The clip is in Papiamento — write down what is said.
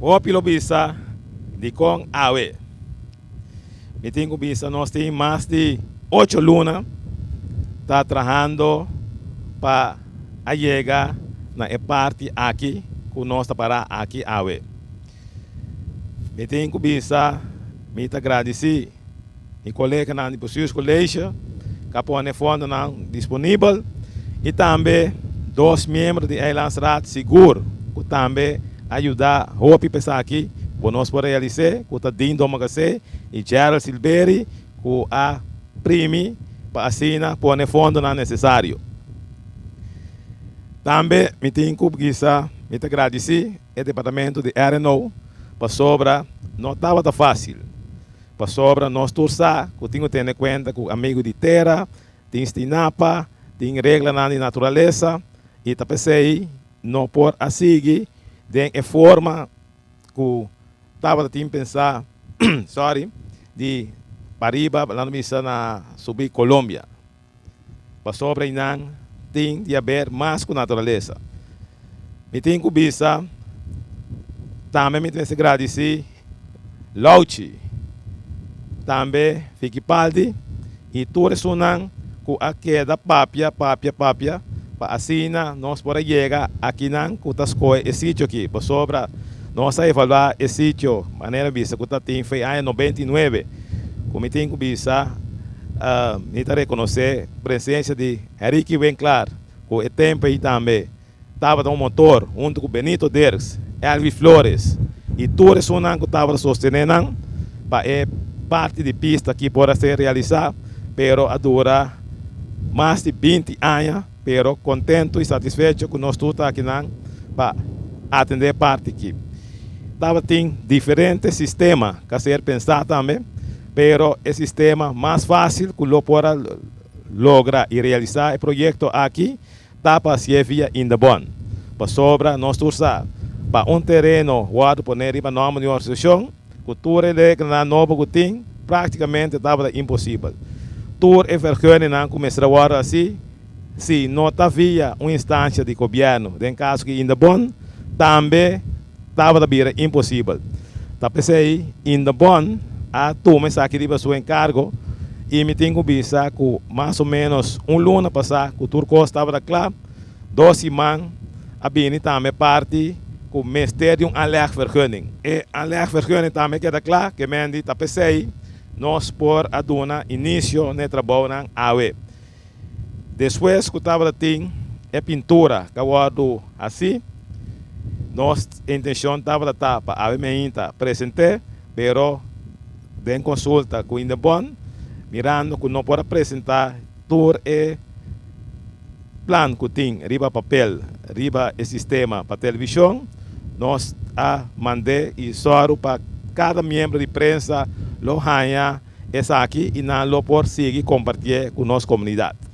Hopi lo bisa dikon awe. Mi tin ku bisa nos tin mas di 8 luna ta trahando pa a yega na e parti aki ku nos ta para aki awe. Mi tin ku bisa mi ta gradisí mi koleganan di Bestuurscollege ku a pone fondonan disponibel i tambe dos miembro di Eilandsraad sigur ku tambe a yuda hopi pa esaki ku nos por realisá, ku ta Dean Domacassé i Gerald Silveri, ku a primi pa asina pone fondonan nesesario. Tambe mi tin ku bisa mi ta gradisí e departamento di RNO pasobra no tabata fásil. Pasobra nos tur sa ku tin ku tene kuenta ku amigu di tera, tin Stinapa, tin reglanan di naturalesa i ta p'esei no por a sigui den e forma ku tabatin pensá, sorry, di pariba laga bisa na subi Colombia. Pasobra einan tin di haber mas ku naturalesa. Mi tin ku bisa tambe mi tin gradisí Lauchi, tambe Fiki Paldi i tur esunnan ku a keda papia, papia, papia, pa asina nos por a yega akinan ku ta skohe e sitio aki. Pasobra nos a evaluá e sitio, manera bisa ku tatin for di aña 99, ku mi tin ku bisa mi ta rekonosé presensia di Henrique Winklaar, ku e tempu ei tambe tabata un motor huntu ku Benito Dirks, Elvi Flores i tur esunnan ku tabata sostené nan pa e parti di pista aki por a ser realisá, pero a dura mas di 20 aña, pero kontentu i satisfecho ku nos tur ta akinan pa atendé parti aki. Tabatin diferente sistema ku a ser pensá tambe, pero e sistema mas fásil ku lo por a logra i realisá e proyekto aki ta pa hasié via Indebon. Pasobra nos tur sa, pa un tereno wòrdu poné riba nòmber di un organisashon, ku tur e reglanan nobo ku tin, práktikamente tabata imposibel. Tur e vergunningnan ku mester a wòrdu hasí, si no ta via un instansia di gobièrnu, den kaso ku Indebon, tambe tabata bira imposibel. Ta p'esei Indebon a tuma esaki riba su enkargo i mi tin ku bisa ku mas o ménos un luna pasá ku tur kos tabata kla, 2 siman a bini tambe parti ku mester di un aanlegvergunning. E aanlegvergunning tambe keda kla, ke men di ta p'esei nos por a duna inisio na e trabounan awe. Despues ku tabata tin e pintura ku a wòrdu hasí, nos intenshon tabata ta pa awe mainta present'é, pero den konsulta ku Indebon, mirando ku no por a presentá tur e plan ku tin riba papel, riba e sistema pa televishon, nos a mand'é i sòru pa kada miembro di prensa lo haña esaki i nan lo por sigui kompartié ku nos komunidat.